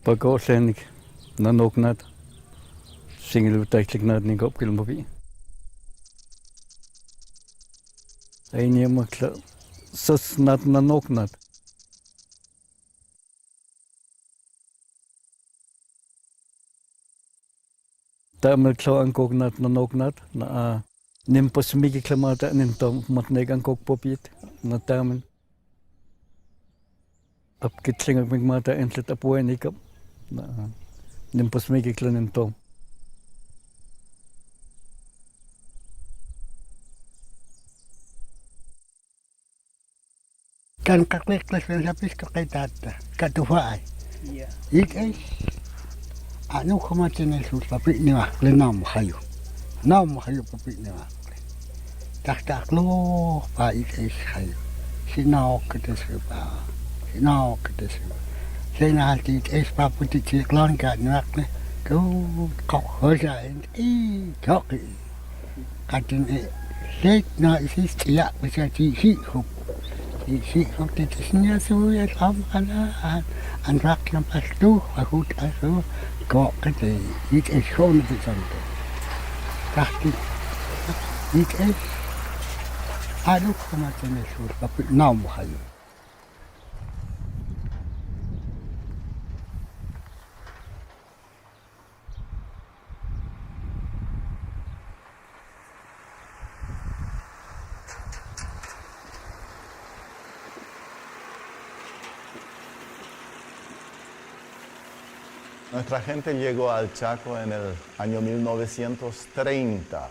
Pako'lenik nanoknat singilutaitliknat ninkopkilmapi. Ayniamakla sasnat nanoknat. Ta'ameltlawankoknat nanoknat na nimpasmikiklamata nintomatnekankokkpopit natamen apkitlinkakmikmata entlet apuenikam na nimpasmikikla nintom. Kan qaqliqlasqanllapis qaytata katufaay. Ik'ay anu humatina sulpapi niwaqli nam hayu. Nam hayu papi niwaqli. Taqtaqlu pa ik'ay hayu. Sinao kitaspa. Sinao kitaspa. Sina halti ik'ay paputi chiqlan ka niwaqli. Ku qaqhosa i toqi. Qatin na isis ch'ila qisa chi hi hup. Hi hup ti ch'isnya su ya lam qala an raq lam paltu ahut asu ko qite it es hon ti santo. Tahti it es anu kuma tene sur papi nam hayu. Nuestra gente llegó al Chaco en el año 1930,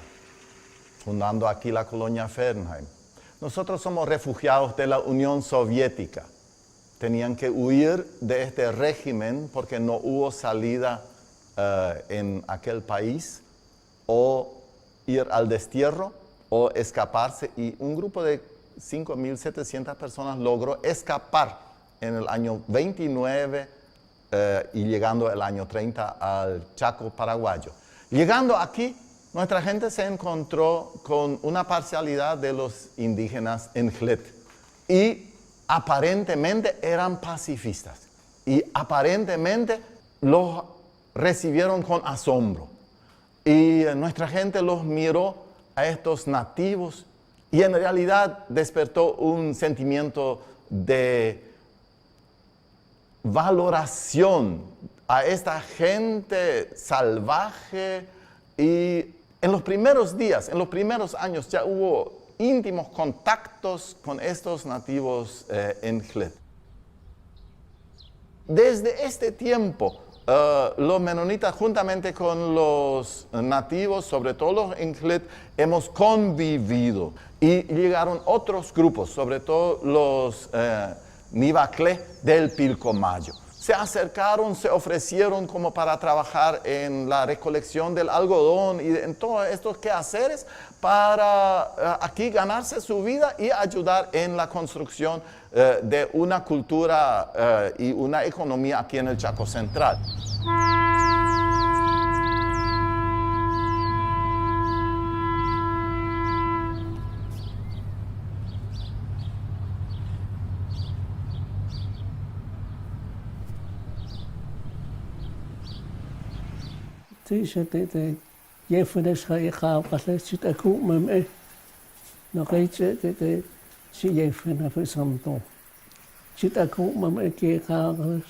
fundando aquí la colonia Fernheim. Nosotros somos refugiados de la Unión Soviética. Tenían que huir de este régimen porque no hubo salida en aquel país o ir al destierro o escaparse y un grupo de 5.700 personas logró escapar en el año 29 y llegando el año 30 al Chaco paraguayo. Llegando aquí, nuestra gente se encontró con una parcialidad de los indígenas en Jlet y aparentemente eran pacifistas y aparentemente los recibieron con asombro. Y nuestra gente los miró a estos nativos y en realidad despertó un sentimiento de valoración a esta gente salvaje y en los primeros días, en los primeros años ya hubo íntimos contactos con estos nativos en Jlet. Desde este tiempo, los menonitas juntamente con los nativos, sobre todo los Enjlet, hemos convivido. Y llegaron otros grupos, sobre todo los Nivaclé del Pilcomayo. Se acercaron, se ofrecieron como para trabajar en la recolección del algodón y en todos estos quehaceres para aquí ganarse su vida y ayudar en la construcción de una cultura y una economía aquí en el Chaco Central. Tisha te yefunesha iqaaqallas chit'aku'mam'e noqaych'a te chi yefuna samto chit'aku'mam'e kiqaaqallas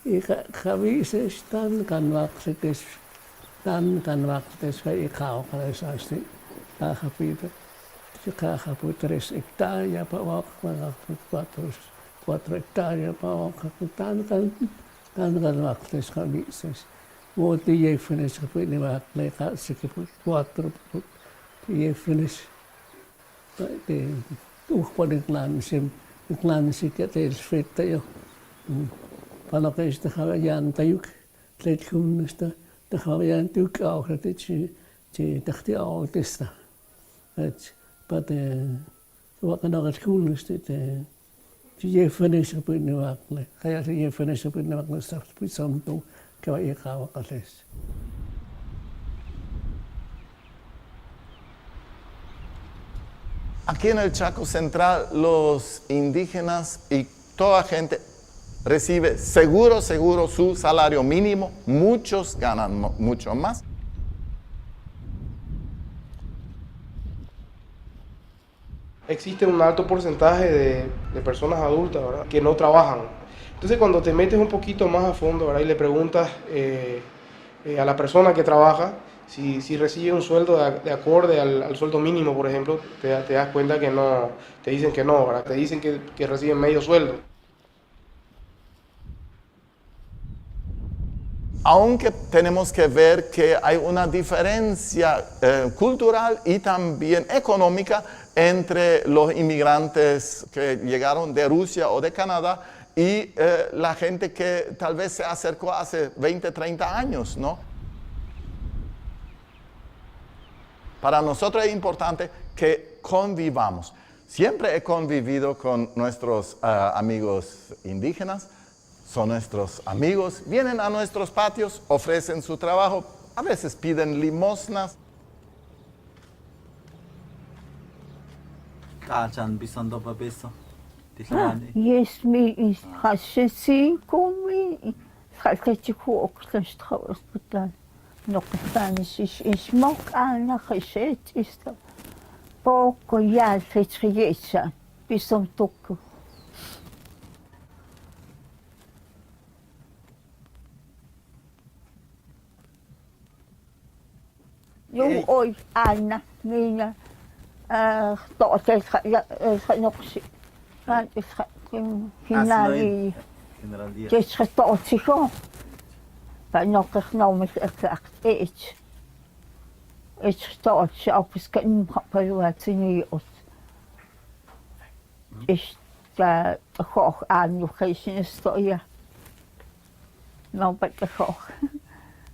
iqavises tan kanwaqlites tan kanwaqlites iqaaqallas asti qajapita qajapu 3 hectáreas pa 4 hectáreas pa tan tan tan kanwaqlites qavises Woti yefunes 4 yefunes te ujpaniklansi palaqis tajawayantayuk tletjunista tajawayantuk awjatichi chi tajti awtista pate waqanaqaljunis te yefunes puniwaqle qaya yefunes puniwaqle samtu kawaiqawaqales. Aquí en el Chaco Central, los indígenas y toda gente recibe seguro, seguro su salario mínimo, muchos ganan mucho más. Existe un alto porcentaje de, personas adultas ¿verdad? que no trabajan. Entonces cuando te metes un poquito más a fondo ¿verdad? y le preguntas eh, eh, a la persona que trabaja si, si recibe un sueldo de, acorde al, sueldo mínimo, por ejemplo, te, te, das cuenta que no, te dicen que no, ¿verdad? te dicen que, que reciben medio sueldo. Aunque tenemos que ver que hay una diferencia eh, cultural y también económica entre los inmigrantes que llegaron de Rusia o de Canadá y eh, la gente que tal vez se acercó hace 20, 30 años, ¿no? Para nosotros es importante que convivamos. Siempre he convivido con nuestros eh, amigos indígenas, son nuestros amigos, vienen a nuestros patios, ofrecen su trabajo, a veces piden limosnas. Yes mi Poco Yung oy ana mina to'otelqanoqsi tisqato'otijo panoqernaumil erlaqt'ich ichto'otsi apiskanimqapaluatinii'ut ista t'jo'oj aanuqeisinisto'ya naupat'jo'oj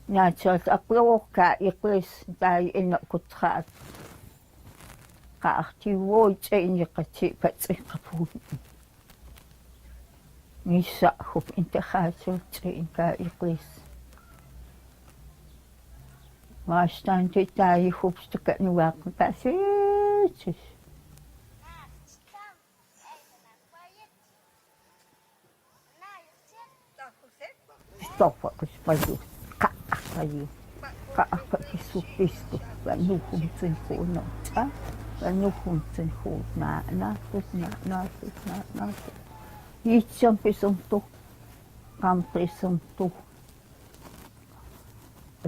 naachal aqluuq iqlis tai inakutqaat qaartiuoi ch'iniqati patz'iqapun nisa'jup intajaachul ch'inka iqlis maashtanti taijup staka'nuwaq pasichis. Stoppakus qa'aqayu qa'aqpa Jesucristo vanuhum tsinjunot'a vanuhum tsinjuna'na na'na na'na itsampisumtuj qamqisumtuj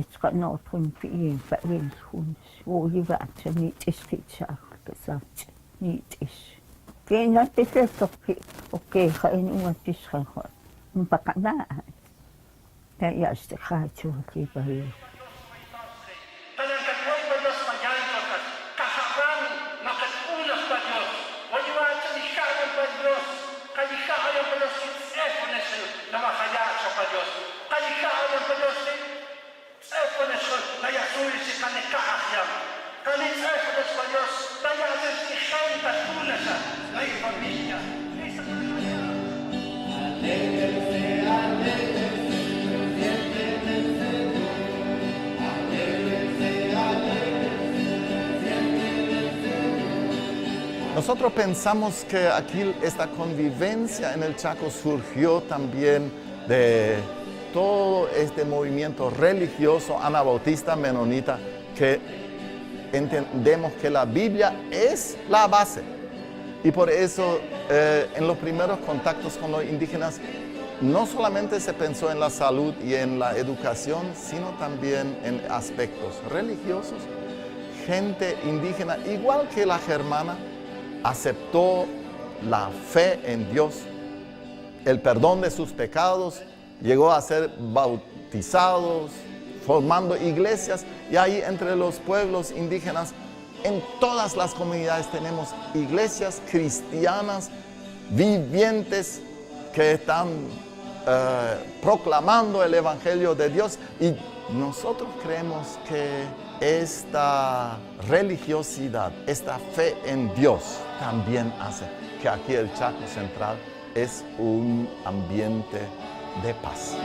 ichqano'tjun pi'in pa'winjun uyiwa'cha nich'isqicha'jkasawch nich'is kinatitletokki okeja inuatisqanjo mpaqana'a ya'axtiqachuwallipayo. Nosotros pensamos que aquí esta convivencia en el Chaco surgió también de todo este movimiento religioso anabautista menonita que entendemos que la Biblia es la base. Y por eso eh, en los primeros contactos con los indígenas no solamente se pensó en la salud y en la educación, sino también en aspectos religiosos. Gente indígena, igual que la germana, aceptó la fe en Dios, el perdón de sus pecados, llegó a ser bautizados, formando iglesias, y ahí entre los pueblos indígenas, en todas las comunidades tenemos iglesias cristianas vivientes que están eh, proclamando el Evangelio de Dios y nosotros creemos que esta religiosidad, esta fe en Dios también hace que aquí el Chaco Central es un ambiente de paz.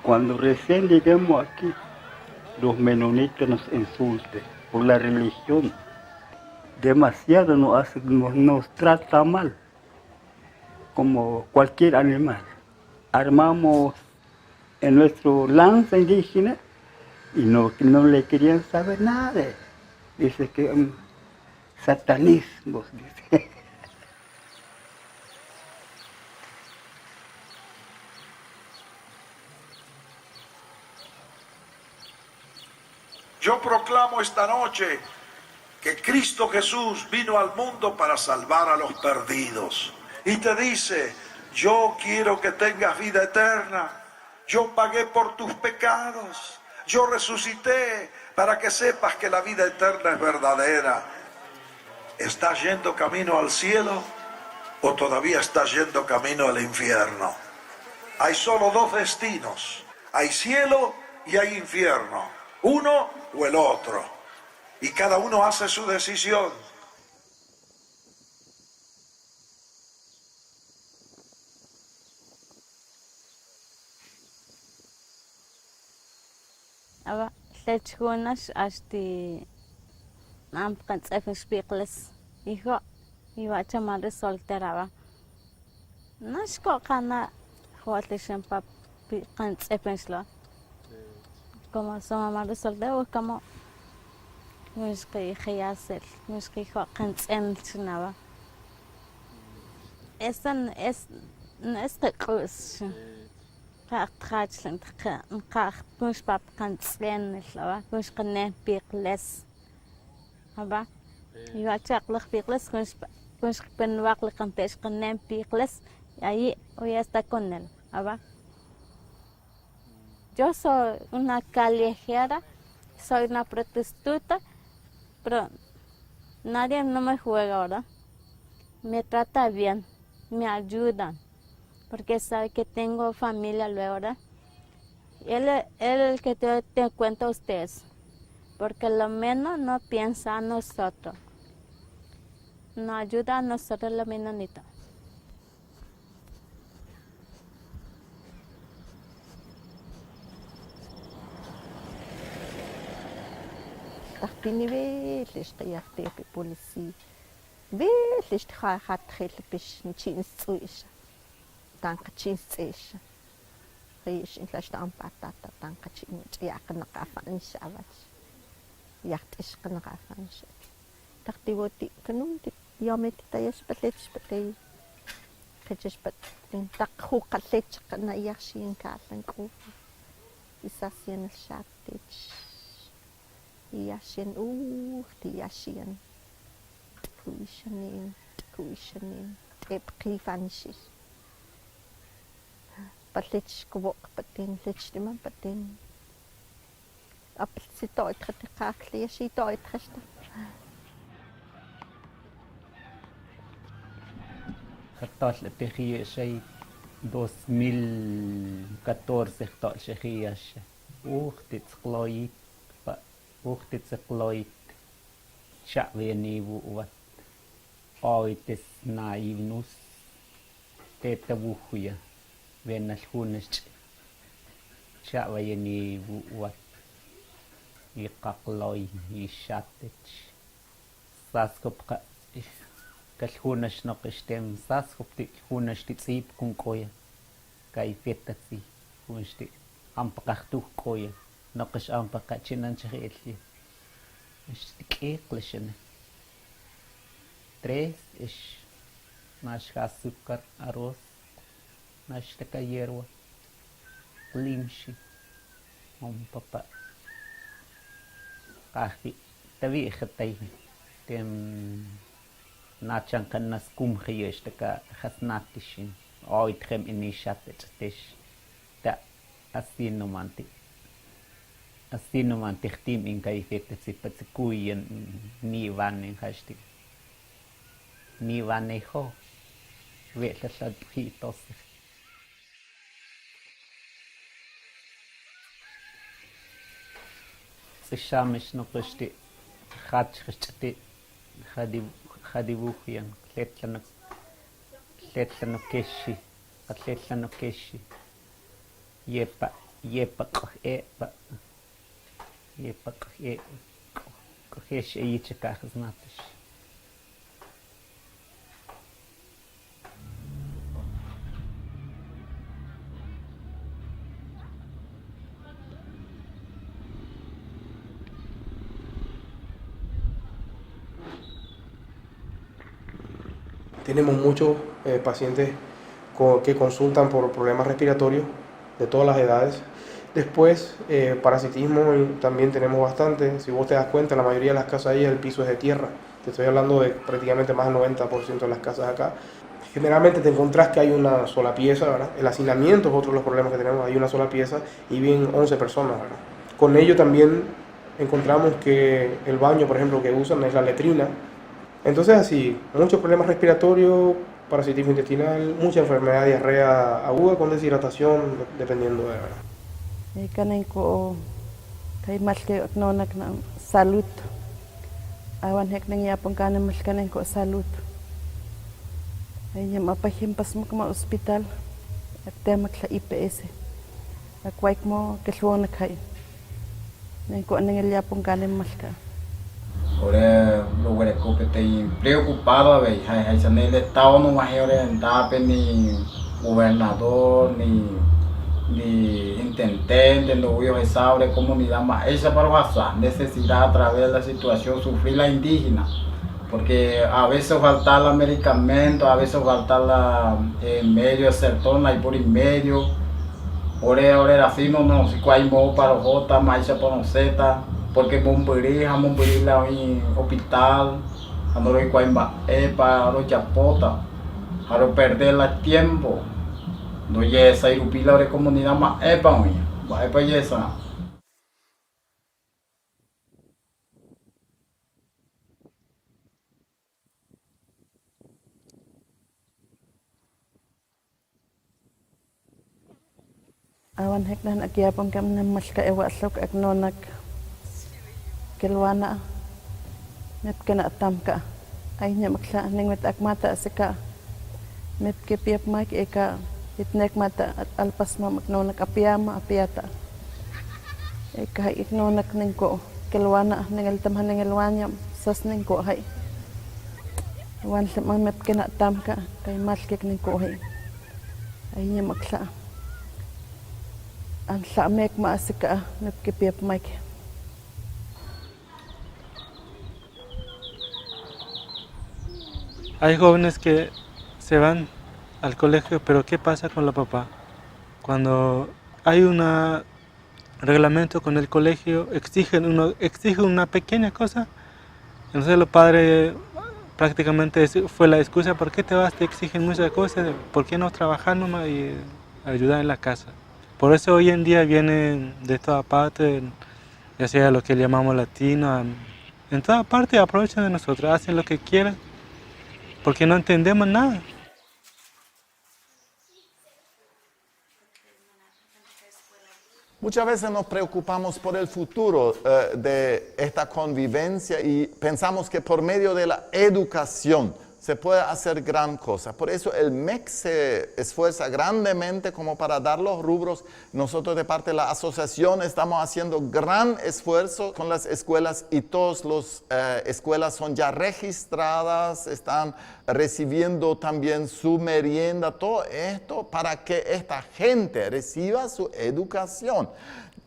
Cuando recién lleguemos aquí, los menonitas nos insultan por la religión. Demasiado nos, hace, nos, nos trata mal, como cualquier animal. Armamos en nuestro lanza indígena y no, no le querían saber nada. Dice que satanismo, dice. Yo proclamo esta noche que Cristo Jesús vino al mundo para salvar a los perdidos. Y te dice, yo quiero que tengas vida eterna. Yo pagué por tus pecados. Yo resucité para que sepas que la vida eterna es verdadera. ¿Estás yendo camino al cielo o todavía estás yendo camino al infierno? Hay solo dos destinos. Hay cielo y hay infierno. Uno o el otro. Y cada uno hace su decisión. Aba tlechkunax axti ampantz'efixpiqles hijo iba a soltera va. No xkoqana juatlixempa qantz'efenxlo. Como su mamá de soltera como mixqi jiyasel mixqi qantz'en chinaba. Esa es es q'us. Qaqtjachlan qaq kunxpap qantz'en laba kunxqane piqles. Aba iba chaqlaq piqles kunxpenwaqli qantex qanen piqles y ahí hoy está con él. Aba. Yo soy una callejera, soy una prostituta, pero nadie no me juega ahora. Me trata bien, me ayudan, porque sabe que tengo familia luego, ¿verdad? Él es el que te cuento a ustedes, porque lo menos no piensa a nosotros. No ayuda a nosotros lo menonita. Taqtinivel ixqiyaqtipi policía. Xataal'atijiyashay 2014 xtaal'xijiyasha uujtitzqloyit pa uujtitzqloyit cha'vianivu'vat oitis naivnus tetavujuya venaljunasch cha'vayanivu'vat iqaqloy ixatech saskopqa kaljunax noq ixtem saskopti junax titz'ip kunk'oya kay fietatzi junxti ampaqajtuj k'oya noq ix ampaqachinanchaj elli ixtik'iqlixana tres ix naxja azúcar arroz naxtaka hierba limxi ompapa qajti tawi'jatay tem nachanqanas kumjiyextaka jasnatixin oitjem inixatech'tex ta así nomanti así nomantijtim inkayfietatzipatzikuyan nivanen jaxti nivanejo we'tlallatujitosej. Tz'ixamix noqexti jachjxch'ti jadibujian tletlanokexi qatletlanokexi yepa yepa k'oj'epa yepa k'oj'e k'ojex eyichakajsnatix. Tenemos muchos pacientes que consultan por problemas respiratorios de todas las edades. Después, parasitismo también tenemos bastante. Si vos te das cuenta, la mayoría de las casas ahí el piso es de tierra. Te estoy hablando de prácticamente más del 90% de las casas acá. Generalmente te encontrás que hay una sola pieza, ¿verdad? El hacinamiento es otro de los problemas que tenemos. Hay una sola pieza y viven 11 personas, ¿verdad? Con ello también encontramos que el baño, por ejemplo, que usan es la letrina. Entonces así, muchos problemas respiratorios, parasitismo intestinal, mucha enfermedad, diarrea aguda con deshidratación, dependiendo de verdad. Kanenko kay malke nonak na salud. Awan hek nang yapon kana malkanenko salud. Ay nyam apahim pasmuk ma hospital. Aktemak la IPS. Akwaik mo kelwonak hay. Nengko anang yapon kana malka. Ore roguereko peteĩ preocupado avei ha'eháicha el Estado nog̃uahẽ orientápe ni gobernador ni intendente ndoúi ohecha ore comunidad mba'éichapa rohasa necesidad a través de la situación sufrir la indígena porque a veces ofalta la medicamento, a veces ofalta la medio sector ndaipóri medio ore orerasy norosẽkuaái moõpa rohóta mba'éichapa rosẽta porque mombyry ha mombyry la oĩ hospital ha ndoroikuaái mba'épa rojapóta ha roperde la tiempo ndojehesái rupi la ore comunidad mba'épa oĩ mba'épa ojehesarã. Awan hek nan akyapon kam nam malka ewa'lok aknonak kelwana met kana tamka ay nya makla ning met akmata asika met kepiap mak eka itnek mata alpas ma maknonak apiyama apiata eka hay iknonak ning ko kelwana ning eltam haning elwanya sas ning ko hay. Wan tla mepkena tamka kay malkek nin kohi. Ay niya makla. Ang tla mek maasika mepkipiap mike. Hay jóvenes que se van al colegio, pero ¿qué pasa con la papá? Cuando hay un reglamento con el colegio, exigen, uno, exigen una pequeña cosa, entonces los padres prácticamente fue la excusa, ¿por qué te vas? Te exigen muchas cosas, ¿por qué no trabajar nomás y ayudar en la casa? Por eso hoy en día vienen de toda parte, ya sea lo que llamamos latino, en toda parte aprovechan de nosotros, hacen lo que quieran, porque no entendemos nada. Muchas veces nos preocupamos por el futuro de esta convivencia y pensamos que por medio de la educación se puede hacer gran cosa. Por eso el MEC se esfuerza grandemente como para dar los rubros. Nosotros de parte de la asociación estamos haciendo gran esfuerzo con las escuelas y todas las escuelas son ya registradas, están recibiendo también su merienda, todo esto para que esta gente reciba su educación.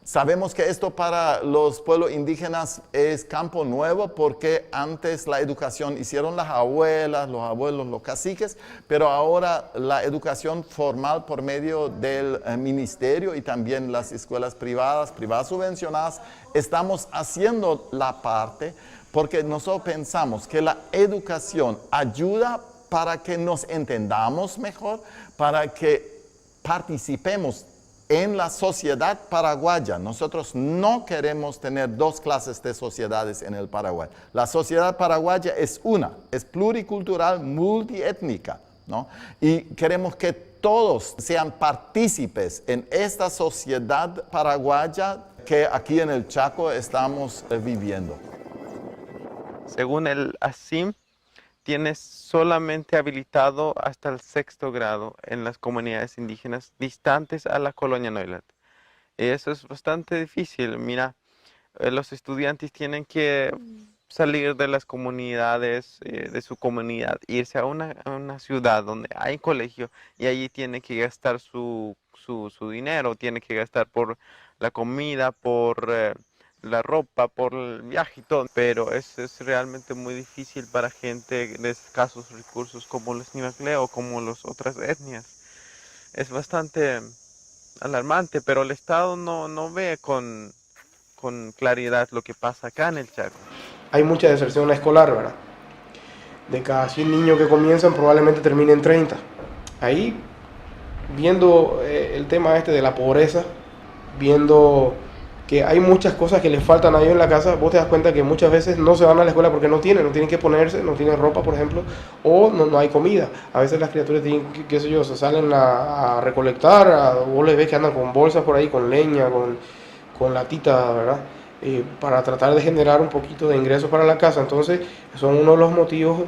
Sabemos que esto para los pueblos indígenas es campo nuevo porque antes la educación hicieron las abuelas, los abuelos, los caciques, pero ahora la educación formal por medio del ministerio y también las escuelas privadas, privadas subvencionadas, estamos haciendo la parte porque nosotros pensamos que la educación ayuda para que nos entendamos mejor, para que participemos en la sociedad paraguaya. Nosotros no queremos tener dos clases de sociedades en el Paraguay. La sociedad paraguaya es una, es pluricultural, multiétnica, ¿no? Y queremos que todos sean partícipes en esta sociedad paraguaya que aquí en el Chaco estamos viviendo. Según el ASIM, tiene solamente habilitado hasta el 6º grado en las comunidades indígenas distantes a la colonia Neuland. Y eso es bastante difícil. Los estudiantes tienen que salir de las comunidades, de su comunidad, irse a una ciudad donde hay colegio y allí tienen que gastar su dinero, tienen que gastar por la comida, por la ropa, por el viaje y todo, pero es realmente muy difícil para gente de escasos recursos como los Nivaclé o como las otras etnias. Es bastante alarmante, pero el Estado no ve con claridad lo que pasa acá en el Chaco. Hay mucha deserción escolar, ¿verdad? De cada 100 niños que comienzan, probablemente terminen 30. Ahí, viendo el tema este de la pobreza, viendo que hay muchas cosas que les faltan a ellos en la casa, vos te das cuenta que muchas veces no se van a la escuela porque no tienen que ponerse, no tienen ropa, por ejemplo, o no hay comida. A veces las criaturas tienen, qué sé yo, se salen a recolectar, vos les ves que andan con bolsas por ahí, con leña, con latita, ¿verdad? Para tratar de generar un poquito de ingresos para la casa. Entonces, son uno de los motivos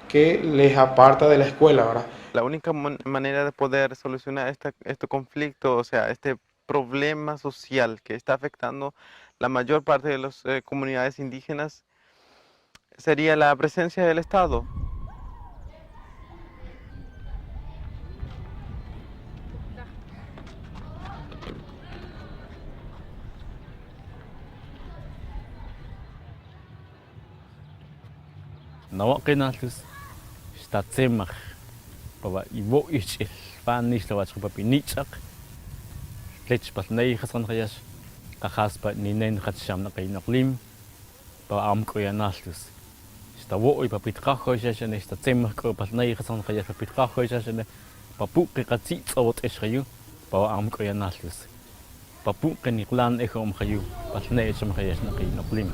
que les aparta de la escuela, ¿verdad? La única manera de poder solucionar este conflicto, o sea, este problema social que está afectando la mayor parte de las comunidades indígenas, sería la presencia del Estado. Nawaqinalus xtatsimaj pawa iwo ich'il panis tawachqa papi nich'aq tlech palnay qasqanqayax qajaspa ninen qachxamnaqaynoqlim pawa amk'uyanaltus xtawo'y papitqajoy xaxane xtatsimaj k'u palnay qasqanqayax papitqajoy xaxane papuqi qatsitz'awat'ixqayu pawa amk'uyanaltus papuqi niqlan ejomqayu palnay chamqayax naqaynoqlim.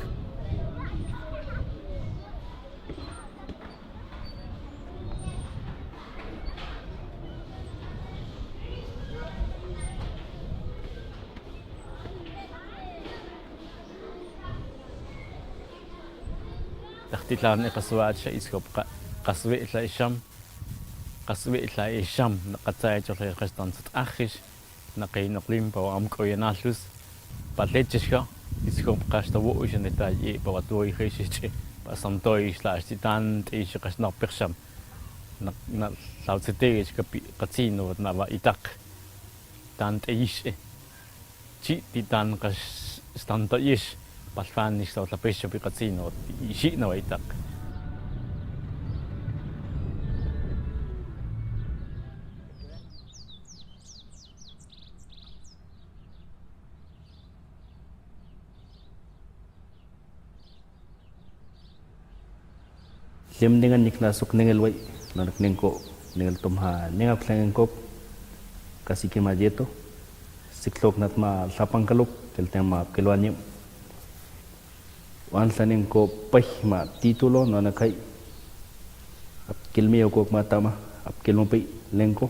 Tlan qaswacha iskopqa qaswi'tla isham qaswi'tla isham naqatsaych'ol qastan sat'ajix naqaynoqlim pawa amk'uyanalus palechixja iskopqa xtawu'ux netayi pawatuy jixixch'i. Pasantoy xla titan t'i xnaqpiqxam na tlawtzitich kapi qatzino na wa itaq tan t'iyix chi titan qax xtantoyix palfan ixtlawtlapixo piqatzino ixi na wa itaq. Limningan niknasok ningelway nanakningko ningeltumha ningaklangenkop kasike mayeto siklok natma tlapankalok keltema kelwanyem wan tlanenko pahma título nanakay apkelmiyo kok matama apkelmopi lenko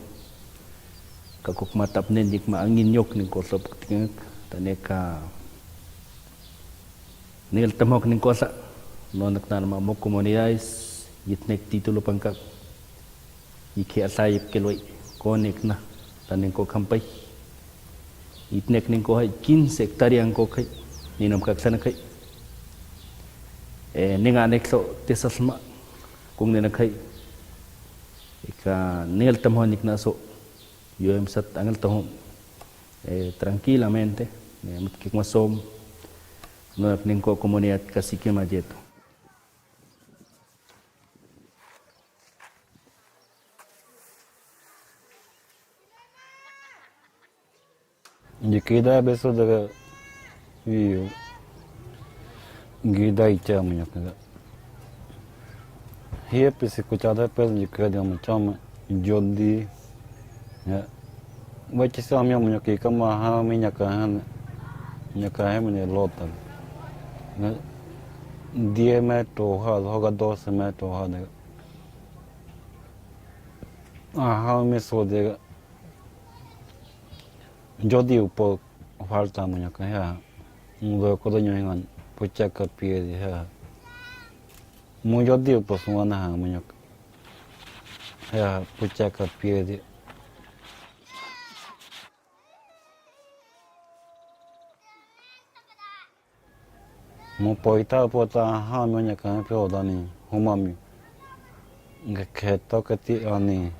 kakok matapnen yikma anginyok ningko tlopoktingak taneka ningeltamok ningko tla no naknanama mo comunidades yitnek título pangka yikhe alayip kelway konek na tanenko kampay itnek ningko hay 15 hectáreas ko kay ninam kaksana kay ninga neklo tesalma kung nina kay ika ningal tamho nikna so yo em sat angal tahom tranquilamente masom no ningko comunidad cacique mayeto. Gida beso daga iyo gida icha muñaka. Hier pese escuchada pues yikada muchama jodi ya wachi sa mi muñaka kama ha mi ñaka han ñaka he muñe lota. Na 10 metros ha hoga 12 metros ha de. Aha mi so de jodi upo falta muñaka ya mudo kodoño engan puchaka pie ya mu jodi upo suana ha muñaka ya puchaka pie. Mu poita pota ha muñaka pio dani humami ngkheto kati ani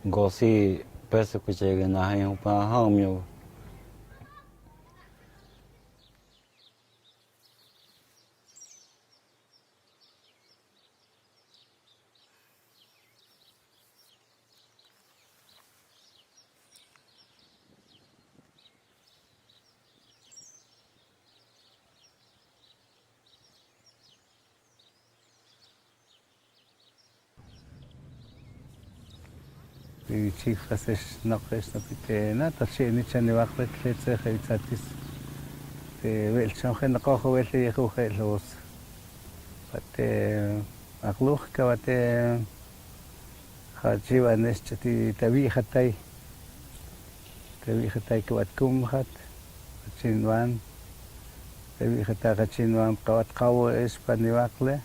gosi peso kuchege na hai upa ha myo. Chifas noqes napitena tachini chaniwaqle tletze itzatis te welchonje noqojo wel yejuje los pate aqluj kawate jachiwa nechati tabijatay tabijatay kawatkumjat chinwan tabijatay chinwan kawat qawo es paniwaqle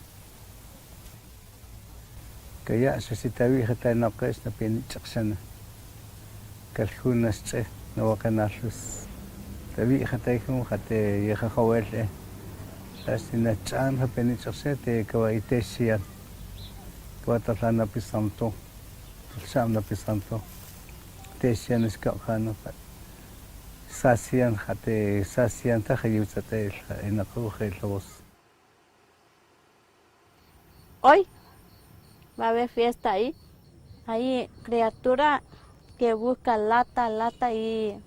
kaya si tabijatay noqes napinichaqxana kaljunas ch'e nawaqanalus tabijatay jun jate yejajawel Lastina ch'an japinichaqxe te kawaitexian kawatalana pisanto tulxamna pisanto texian iskaqjana sasian jate sasian taja yiwtzatel inaquj lobos. Hoy va a haber fiesta ahí. Hay criatura que busca lata, lata y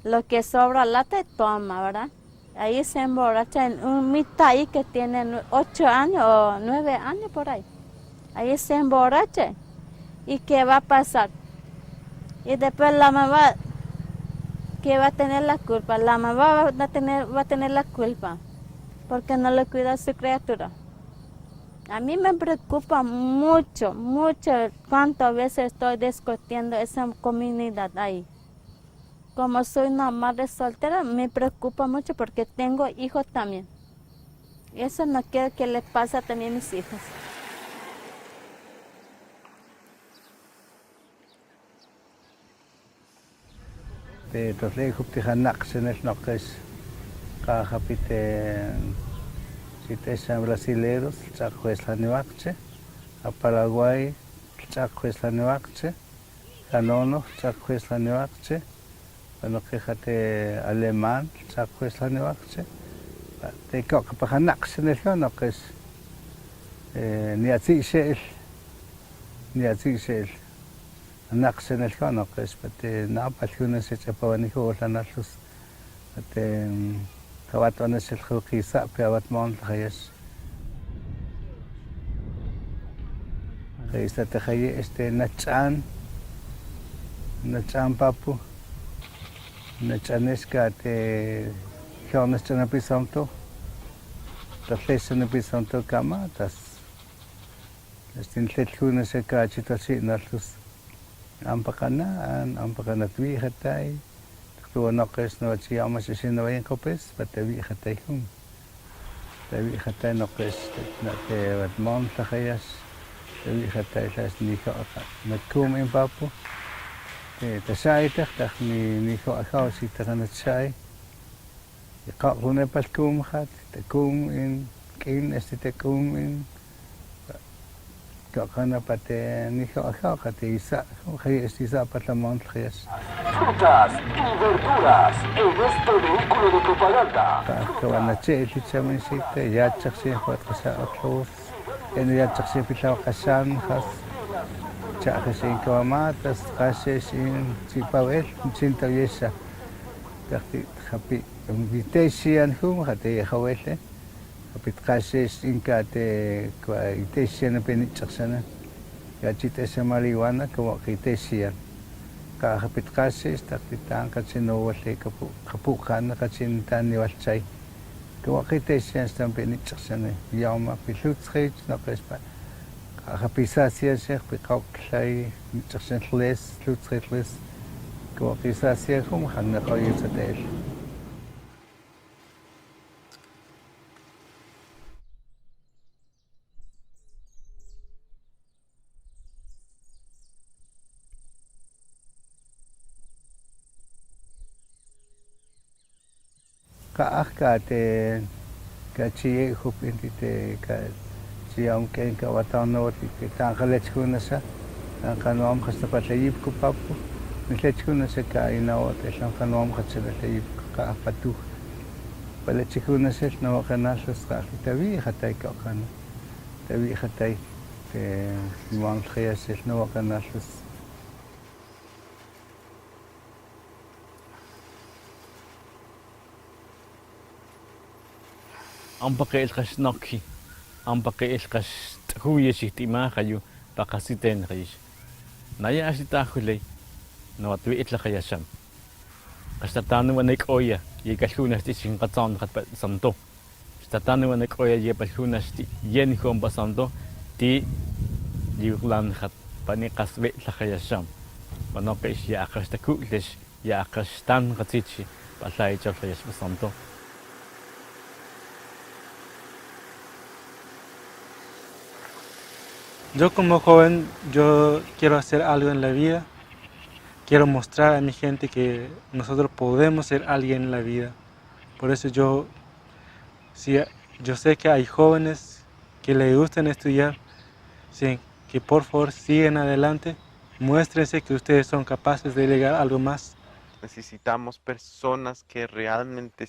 lo que sobra lata toma, ¿verdad? Ahí se emborracha en un mitad ahí que tiene 8 años o 9 años por ahí. Ahí se emborracha. ¿Y qué va a pasar? Y después la mamá, ¿qué va a tener la culpa? La mamá va a tener la culpa porque no le cuida a su criatura. A mí me preocupa mucho, mucho cuántas veces estoy discutiendo esa comunidad ahí. Como soy una madre soltera, me preocupa mucho porque tengo hijos también. Eso no quiero que le pase también a mis hijos. Te tosle jupti janaq senel noqes qajapite. Chit'eshan brasileros lch'aqjueslaniwaqche, a Paraguay lch'aqjueslaniwaqche, janono lch'aqjueslaniwaqche, panoqija te alemán lch'aqjueslaniwaqche, te ko'qapajanaqxaneljo noqex niatzi'xe'l, niatzi'xe'l naqxaneljo noqex pate na'apalkuna xech'apawanijo olanalhus pate jawat'onaxeljo qisa'pi awatmon tlajayax. Jaystatejaye este nach'an, nach'an papu, nach'aneska te ji'onasch'anapi santo, tlalexanapi santo kama, tas este ntletlhuna xakachitlalxi'nalhus ampaqana an ampaqana twi'jatay, taqtuwanoqex noachiyamax ixinawayinkopes, patawi'jatay jun. Tawi'jatay noqex te watmon tlajayax, tawi'jatay tlax nijo'aqa nakum in papu, te taxaytaq taq ni nijo'ajaw xitaqanachxay, iqa'qunepal kumjat, takum in k'in este takum in ka'qana pate nijo'ajaw qate isa' jay este isa' patlamon tlajayax. Frutas y verduras en este vehículo de propaganda. Kawanache ilhichaminxita yachaqxin juatqaxa'atlus en yachaqxin pilawqaxanjas cha'jaxin kawamatas qaxexin chipawel chintawyexa taqti japi itexian jum jate jawele japit qaxex inka te itexian penich'aqxana yachit'exa marihuana como itexian qajapit qaxex taqti tan qachinowale kapu qapuqana qachin taniwalchay como itexian stan penich'aqxana yawma pilutzqich noqexpa qajapisasian piqawklay nich'aqxan tles tlutzqitles como qisasian jum janaqoyutzatel. Ka'aj ka te ka chiye jup inti te ka chiyam ken ka watano te tanjalechkuna sa tanqanuam qastapatlayipku papu nitlechkuna sa ka inawa te tlanqanuam qachalalayipku ka'aj patuj palechikuna sa nawaqanalhus qa'aj tawi jatay ka'qana tawi jatay te niwanljayasil nawaqanalhus. Ampa qillqaxnaqi, ampa qillqax t'juyexijt'ima jayu paqasiten jayish. Naya axtitajuley, no atwi'itlajayaxam. Qaxtatanu wanek'oya, yekaljunax t'ixinqatzan jatpa santo. Xtatanu wanek'oya yepaljunax ti yen jompa santo, ti yiwlan jat paniqaswi'tlajayaxam. Panoqish ya'aqaxtaku'tlex ya'aqaxtan qatzichi palay chawtlayaxpa santo. Yo como joven, yo quiero hacer algo en la vida, quiero mostrar a mi gente que nosotros podemos ser alguien en la vida. Por eso yo, si, yo sé que hay jóvenes que les gustan estudiar, sí, que por favor sigan adelante, muéstrense que ustedes son capaces de llegar a algo más. Necesitamos personas que realmente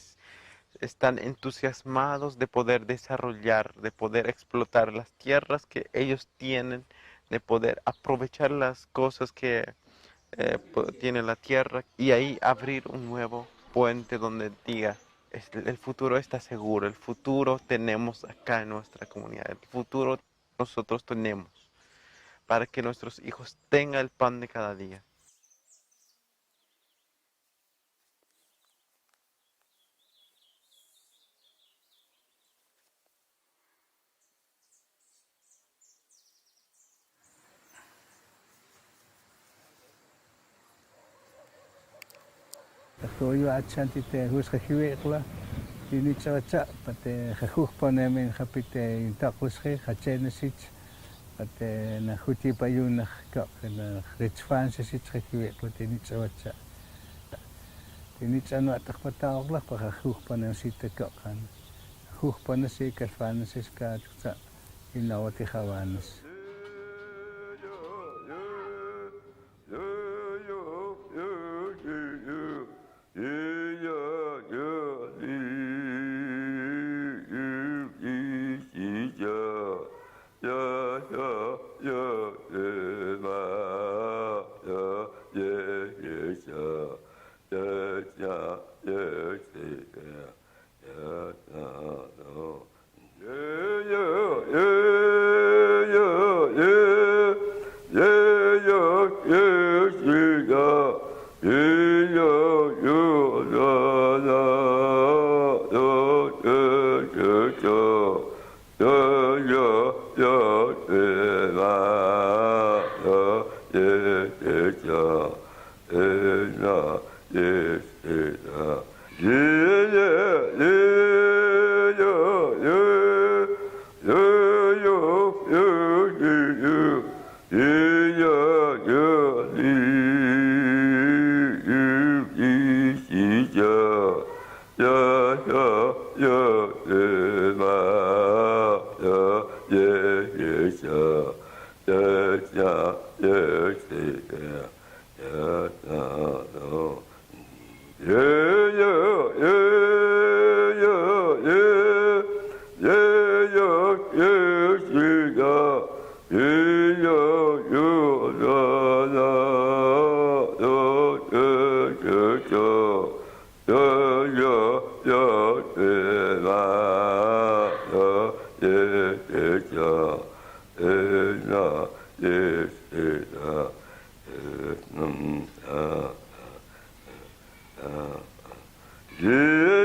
están entusiasmados de poder desarrollar, de poder explotar las tierras que ellos tienen, de poder aprovechar las cosas que tiene la tierra y ahí abrir un nuevo puente donde diga, el futuro está seguro, el futuro tenemos acá en nuestra comunidad, el futuro nosotros tenemos para que nuestros hijos tengan el pan de cada día. Toyo achanti te husqa jiwiqla tinich'awacha pate jajujpanemin japite intaqusqi jachenasich pate najutipayunaj kaq na richfansasich jiwiqla tinich'awacha tinich'anuataq patawqla pa jajujpanemsita kaqan. Hukpanas y kalfanas iska inawati jawanas. Yeah.